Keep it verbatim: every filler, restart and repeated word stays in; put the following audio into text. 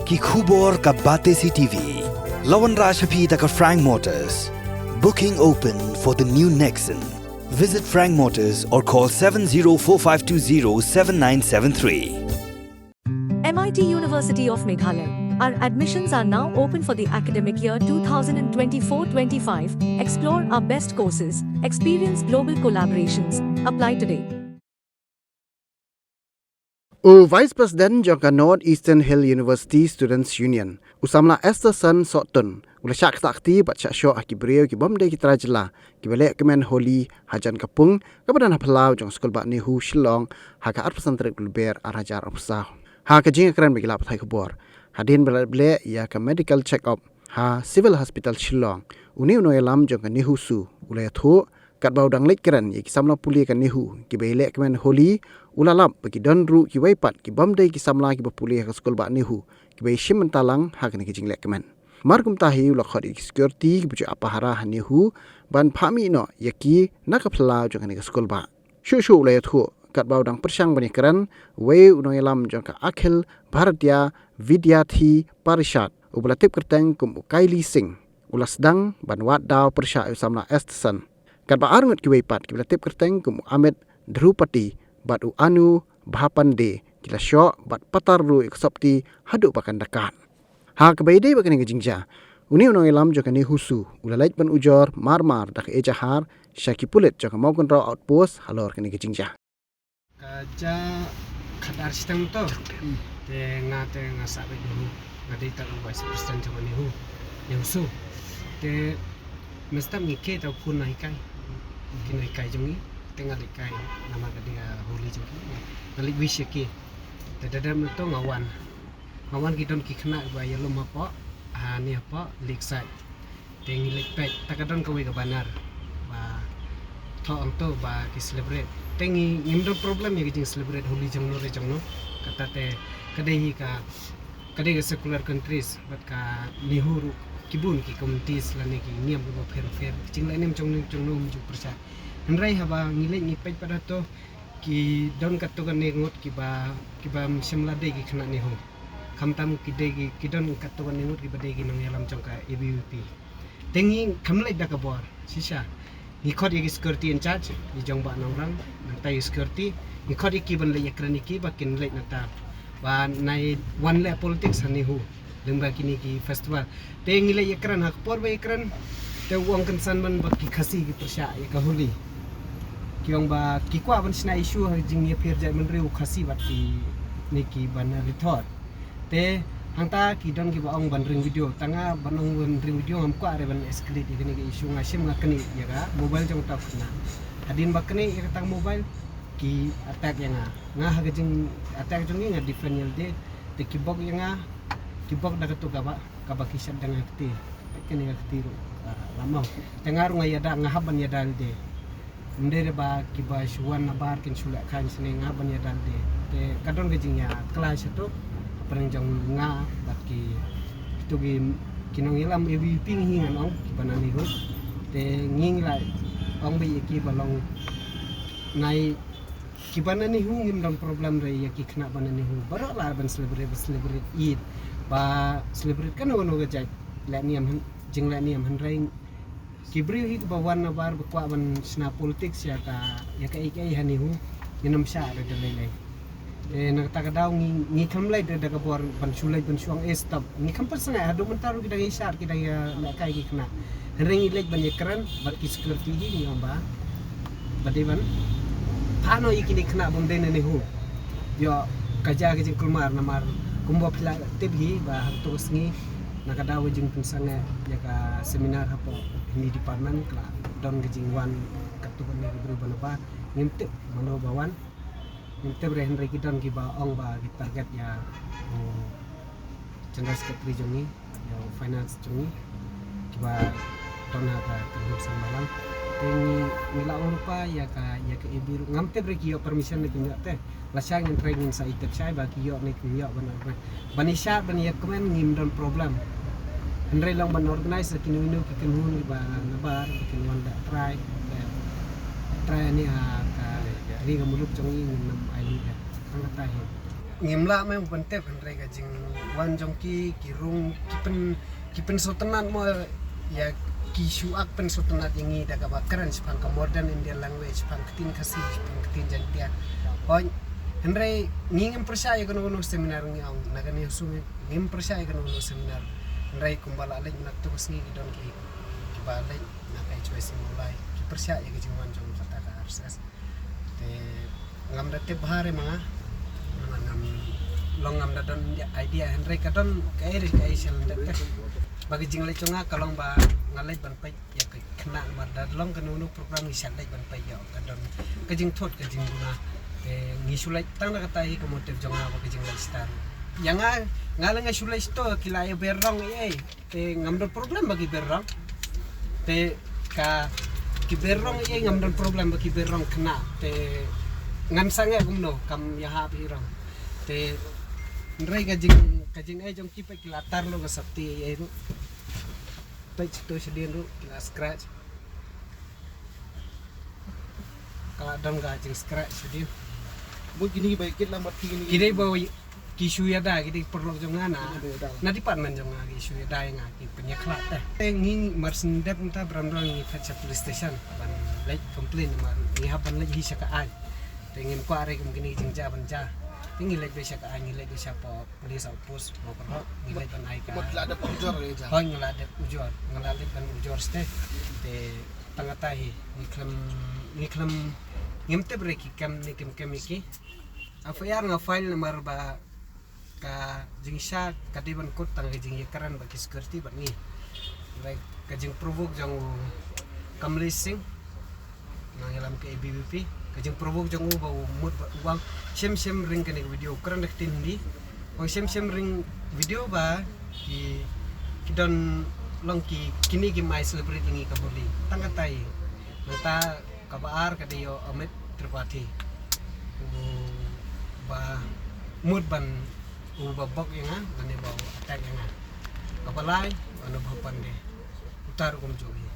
Ki khubor ka Batesi T V. La wanrah sha phi da ka Frank Motors. Booking open for the new Nexon. Visit Frank Motors or call seven zero four five two zero seven nine seven three. M I T University of Meghalaya. Our admissions are now open for the academic year twenty twenty-four twenty-five. Explore our best courses, experience global collaborations. Apply today. U Vice President jong ka North Eastern Hill University Students Union, u samla Esther San Sohtun, u la shah ktah kti bad shah shoh ha ki briew ki bym dei ki trai jylla kiba leh kmen Holi hajan ka pung kaba don ha phyllaw jong Skulbah NEHU Shillong ha ka arphew san tarik u Lber ar hajar arphew saw. Ha ka jingïakren bad ki lad pathai khubor hadien ba la leh ïa ka medical check-up ha Civil Hospital Shillong, une u nongïalam jong ka NEHUSU u la ïathuh, katba u dang leit kren ïa ki samla pule ka NEHU kiba ïaleh kmen Holi, u la lap ba ki don ruh kiwei pat ki bym dei ki samla kiba pule ha ka Skulbah NEHU kiba ïashim bynta lang ha kane ka jingleh kmen. Mar kumta hi u la khot ïa ki security kiba ju ap pahara ha NEHU ban phah mih noh ïa ki na ka phyllaw jong kane ka skulbah. Shuh shuh u la ïathuh katba u dang pyrshang ban ïakren, uwei u nongïalam jong ka Akhil Bharatiya Vidyarthi Parishad uba la tip kyrteng kum u Kaili Singh u la sdang ban wad daw pyrshah ïa u samla Esther San. Katba ar ngut kiwei pat kiba la tip kyrteng kum u Amit Dhrupati bad u Anu Bhapande ki la shoh bad patar ruh ïa ka sopti haduh ba kan da kat. Ha kaba ïadei bad kane ka jingjia, une u nongïalam jong ka NEHUSU u la leit ban ujor mar mar da ka ejahar sha ki pulit jong ka Mawkynrew Outpost halor kane ka jingjia. Ka jia khatar shiteng to. Te nga te nga sah beit NEHU. Nga dei tang u vice president jong ka NEHU. NEHUSU. Te mynstep ngi khie ta u khun na hikai. Ki nonghikai jong ngi. Te nga leit kai namar ka dei ka Holi jong ki. Nga leit wish ïa ki. Te da dep mynta nga wan. Nga wan ki don ki khynnah ba ïalum hapoh, ha, ni hapoh Lakeside. Te ngi leit peit, ta ka don kawei ka banner ba thoh hangto ba ki celebrate. Te ngi, ngim don problem ïa ka jing celebrate Holi jong no re jong no. Kata te ka dei hi ka, ka dei ka secular countries bad ka NEHU ruh ki bun ki communities lane ki niam kiba pher pher. Ka jingleh niam jong no jong no ym ju pyrshah. Hynrei haba ngi leit ngi peit pat hato ki don katto katne ngut kiba, kiba ym shym la dei ki khynnah NEHU. Khamtam ki dei ki, ki don katto katne ngut kiba dei ki nongïalam jong ka A B V P. Te ngi kham leit da ka bor shisha. Ngi khot ïa ki security in charge, ïa jong Bah Nongrang, nangta ïa security. Ngi khot ïa ki ban leit ïakren ïa ki ba kin leit nangta. Ba nai wan leh politics ha NEHU lyngba kine ki festival. Te ngi leit ïakren, ha ka por ba ïakren, te u ong kynsan ban ba ki Khasi ki pyrshah ïa ka Holi. Ki ong ba ki kwah ban shna issue ha jingïapher jaitbynriew Khasi bad kine ki ban ri thor. Te hangta ki don kiba ong ban ring video, tang nga ban ong ban ring video ngam kwah re ban escalate ïa kane ka issue, nga shim nga knieh ïa ka mobile jong uta u khynnah. Hadien ba knieh ïa kata ka mobile, ki attack ïa nga. Nga ha ka jing attack jong ngi nga defend ïa lade. Te ki bok ïa nga, ki bok da katu kaba, kaba ki shapdeng ha kti. Kane ka kti ruh, ah, la mawk. Te nga ruh nga ïada, nga hap ban ïada lade. Ym dei re ba kiba shu wan nabar kin shu leh khain shane, nga hap ban ïada lade. Te ka don ka jingïa clash hato hapdeng jong nga bad ki, kitu ki, ki nongïalam A B V P ngi hi ngan ong, kiba na NEHU. Te ngi ngi la ong beit ïa ki ba long nai kiba na NEHU ngim don problem re ïa ki khynnah ba na NEHU. Baroh lah ban celebrate, ba celebrate Eid, ba celebrate kano kano ka jait leh niam, hyn-, jingleh niam, hynrei ki briew hi kiba wan nabar ba kwah ban shna politics ïa ka, ïa kaei kaei ha NEHU, ngin ym shah re da lei lei. Eh, na kata ka daw ngi, ngi kham leit re da ka bor ban shu leit ban shu ong, eh, stop. Ngi kham pat sngewbha, haduh mynta ruh ki dang ïa shah, ki dang ïa lehkai ki khynnah. Hynrei ngi leit ban ïakren bad ki security hi, ngi ong ba, ba dei ban phah noh ïa kine ki khynnah bym dei na NEHU. Ïoh ka jia ka jingkulmar namar kumba phi la tip hi ba ha kato ka sngi na ka daw ka jingpynsangeh ïa ka seminar hapoh Hindi department, ka la don ka jingwan katto katne ki briew ba nabar. Ngim tip mano ba wan. Ngim tip re, hynrei ki don kiba ong ba ki target ïa u General Secretary jong ngi, ïa u Finance jong ngi, kiba don ha ka kynhun Sangmalang. Te ngi, ngi la ong lypa ïa ka, ïa ka A B ruh. Ngam tip re ki ïoh permission ne kim ïoh te. Lashai ngin try ngin sa ïa tip shai ba ki ïoh ne kim ïoh ban organize. Ban ïa shad, ban ïa kmen ngim don problem. Hynrei long ban organize da kino kino ki kynhun kiba nabar, ba kin wan da try, da try ne ha ka ri ka muluk jong ngi, ngin ym ai lad. Tang kata hi. Ngim lah mo ban tip, hynrei ka jingwan jong ki, ki rung, ki pyn, ki pynsngewtynnat mo ïa, ki shu ak pynsngewtynnat ïa ngi da kaba kren shaphang ka modern Indian language, shaphang ka ktien Khasi, shaphang ka ktien Jaiñtia. Hooid, hynrei ngi ngim pyrshah ïa kano kano seminar, ngi ong na kane u sumar ngim pyrshah ïa kano kano seminar. Hynrei kumba la leit na katu ka sngi ki don ki, kiba leit na ka H Y C Mawlai, ki pyrshah ïa ka jingwan jong kata ka R S S. Te ngam da tip bha re ma nga. Ngam, long ngam da don idea, hynrei ka don kaei re kaei sha lyndet te. Ba ka jingleit jong nga ka long ba nga leit ban peit ïa ka khynnah, namar da long kano kano program ngi shah leit ban peit ïa, ka don ka jingthut ka jingduna. Te ngi shu leit tang da kata hi ka motive jong nga ba ka jingleit sha ta. Ïa nga, nga leh nga shu leit sha to, ki la ïa ber rong ei ei. Te ngam don problem ba ki ber rong. Te ka ki ber rong ei ei, ngam don problem ba ki ber rong khynnah. Te ngan sangeh kumno, kam ïahap hi rong. Te hynrei ka jing, ka jingeh jong ki peit ki la tar lo ka sopti ei ei ruh. Peit to shadien ruh ki la scratch. Ka la don ka jing scratch shadien. Mo kine ba kit lambat kine. Kine ba ki shu ïada, kine paralok jong nga na, na department jong nga ki shu ïada ïa nga, ki pynïakhlad te. Te ngi mar shen dep mynta Mawryngkneng ngi phet sha police station ban leit complain, namar ngi hap ban leit hi sha ka aiñ. Te ngim kwah re kum kine ki jingjia ban jia. Te ngi leit beit sha ka aiñ, ngi leit beit sha police outpost Mawkynroh, ngi leit ban ai ka. Mo la dep ujor re ja. Hooid, nga la dep ujor, nga la leit ban ujor shatei. Te tang kata hi ngi khlem, ngi khlem, ngim tip re ki kem ne kim kem ïa ki. F I R nga file namar ba ka jingshisha ka dei ban kut tang ka jingïakren bad ki security bad ngi. Like ka jingprovoke jong u Kamlesh Singh, nongïalam ka A B V P, ka jingprovoke jong u ba u mut ba u ong shem shem ring kane ka video, kren da ka ktien Hindi. U ong shem shem ring video ba ki, ki don long ki, kine kim ai celebrate ïa ngi ka Holi. Tang kata hi. Nangta kaba ar ka dei ïa u Amit Tripathi, uba mut ban, uba bok ïa nga lane ba u attack ïa nga. Kaba lai u Anubhav Pandey, uta ruh kumjuh hi.